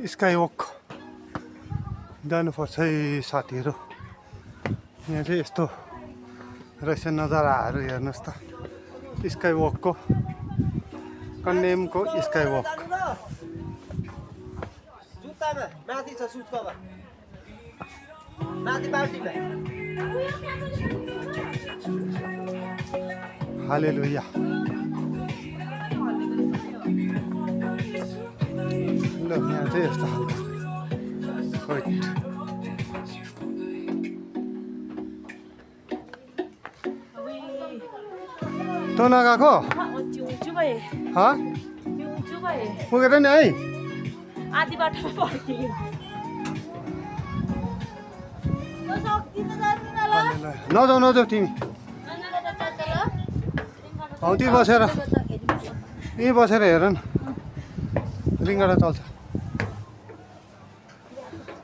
Sky walk जानुपर्छ है साथीहरू। यहाँ चाहिँ यस्तो रहेछ नजाराहरू हेर्नुहोस् त। स्काई वकको कन्यामको स्काई वक। जुत्तामा माथि छ सुज कभर माथि बाल्टीमा हालेलुया। ल यहाँ चाहिँ यस्तो खालको वेट तँ नगएको पुगेर नि है आधी बाटोमा फर्कियो नजाऊ नजाऊ तिमी हौ त्यहीँ बसेर यहीँ बसेर हेर न रिङ्गडा चल्छ।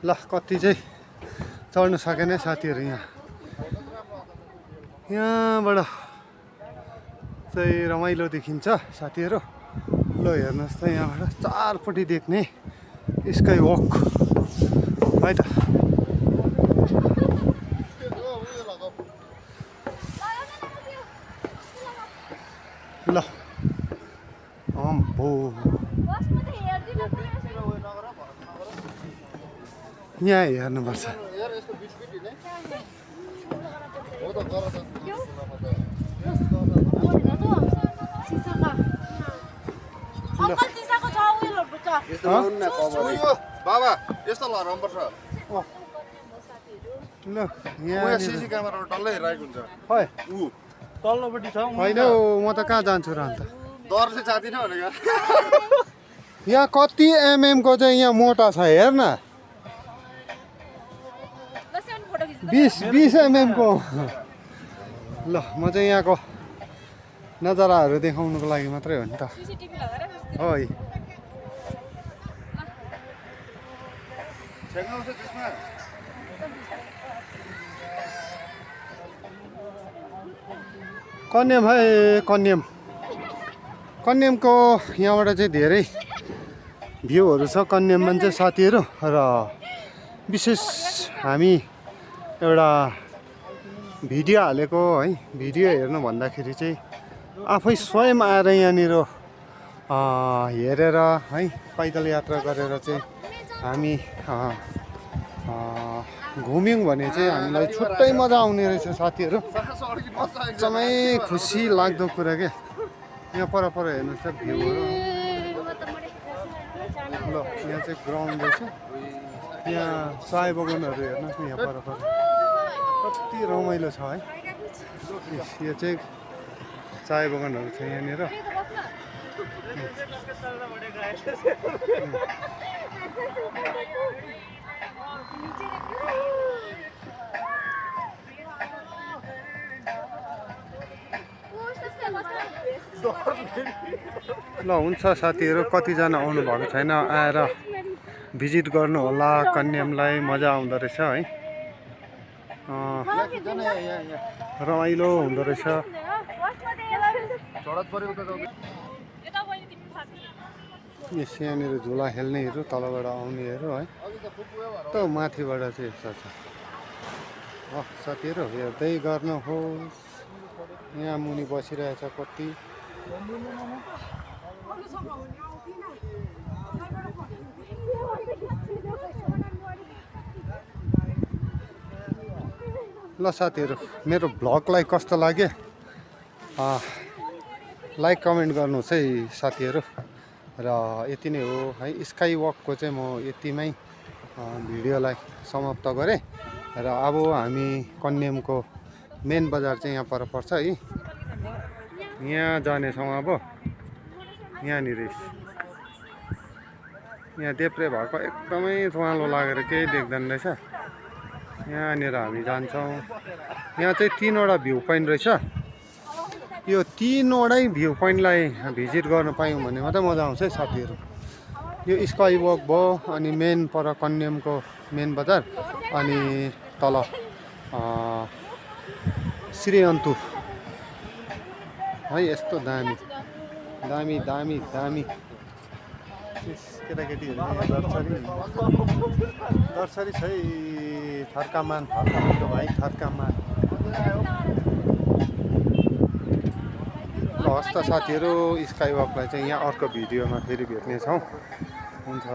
ल कति चाहिँ चढ्नु सकेन साथीहरू। यहाँबाट चाहिँ रमाइलो देखिन्छ साथीहरू। ल हेर्नुहोस् त यहाँबाट चारपट्टि देख्ने स्काई वक है त। ल अम्बो यहाँ हेर्नुपर्छ। बाबा यस्तो लहराउनुपर्छ। ल यहाँ सिसी क्यामेराबाट डल्लै हेरिरहेको हुन्छ। है ऊ तल्लोपट्टि छ। होइन हौ म त कहाँ जान्छु र अन्त। डर चाहिँ जाँदिन भनेको। यहाँ कति एमएमको चाहिँ यहाँ मोटा छ हेर न। 20 एमएमको। ल म चाहिँ यहाँको नजाराहरू देखाउनुको लागि मात्रै हो नि त। है कन्याम है कन्याम। कन्यामको यहाँबाट चाहिँ धेरै भ्यूहरू छ कन्याममा चाहिँ साथीहरू। र विशेष हामी एउटा भिडियो हालेको है भिडियो हेर्नु भन्दाखेरि चाहिँ आफै स्वयं आएर यहाँनिर हेरेर है पैदल यात्रा गरेर चाहिँ हामी घुम्यौँ भने चाहिँ हामीलाई छुट्टै मजा आउने रहेछ साथीहरू। एकदमै खुसी लाग्दो कुरा के। यहाँ पर हेर्नुहोस् त भ्यूहरू। ल यहाँ चाहिँ ग्राउन्ड रहेछ। यहाँ चाय बगानहरू हेर्नुहोस् न यहाँ पर कति रमाइलो छ है। यो चाहिँ चाय बगानहरू छ यहाँनिर। ल हुन्छ साथीहरू कतिजना आउनु भएको छैन आएर भिजिट गर्नु होला कन्यामलाई। मजा आउँदो रहेछ है। रमाइलो हुँदो रहेछ। यस यहाँनिर झुला खेल्नेहरू तलबाट आउनेहरू है। त माथिबाट चाहिँ यस्तो छ। साथीहरू हेर्दै गर्नुहोस्। यहाँ मुनि बसिरहेछ कति। ल साथीहरू मेरो भ्लगलाई कस्तो लाग्यो लाइक कमेन्ट गर्नुहोस् है साथीहरू। र यति नै हो है। स्काई वकको चाहिँ म यतिमै भिडियोलाई समाप्त गरेँ। र अब हामी कन्यामको मेन बजार चाहिँ यहाँ पर पर्छ है। यहाँ जानेछौँ अब। यहाँनिर यहाँ देब्रे भएको एकदमै धुवालो लागेर केही देख्दैन रहेछ। यहाँनिर हामी जान्छौँ। यहाँ चाहिँ 3वटा भ्यू पोइन्ट रहेछ। यो 3वटै भ्यू पोइन्टलाई भिजिट गर्न पायौँ भने मात्रै मजा आउँछ है साथीहरू। यो स्काई वक भयो अनि मेन पर कन्यामको मेन बजार अनि तल श्रीअन्तु है। यस्तो दामी दामी दामी दामी केटाकेटीहरू यहाँ दर्शरी छ है थर्कामान भाइ थर्कामान ल हस् त साथीहरू स्काई वकलाई चाहिँ यहाँ अर्को भिडियोमा फेरि भेट्नेछौँ हुन्छ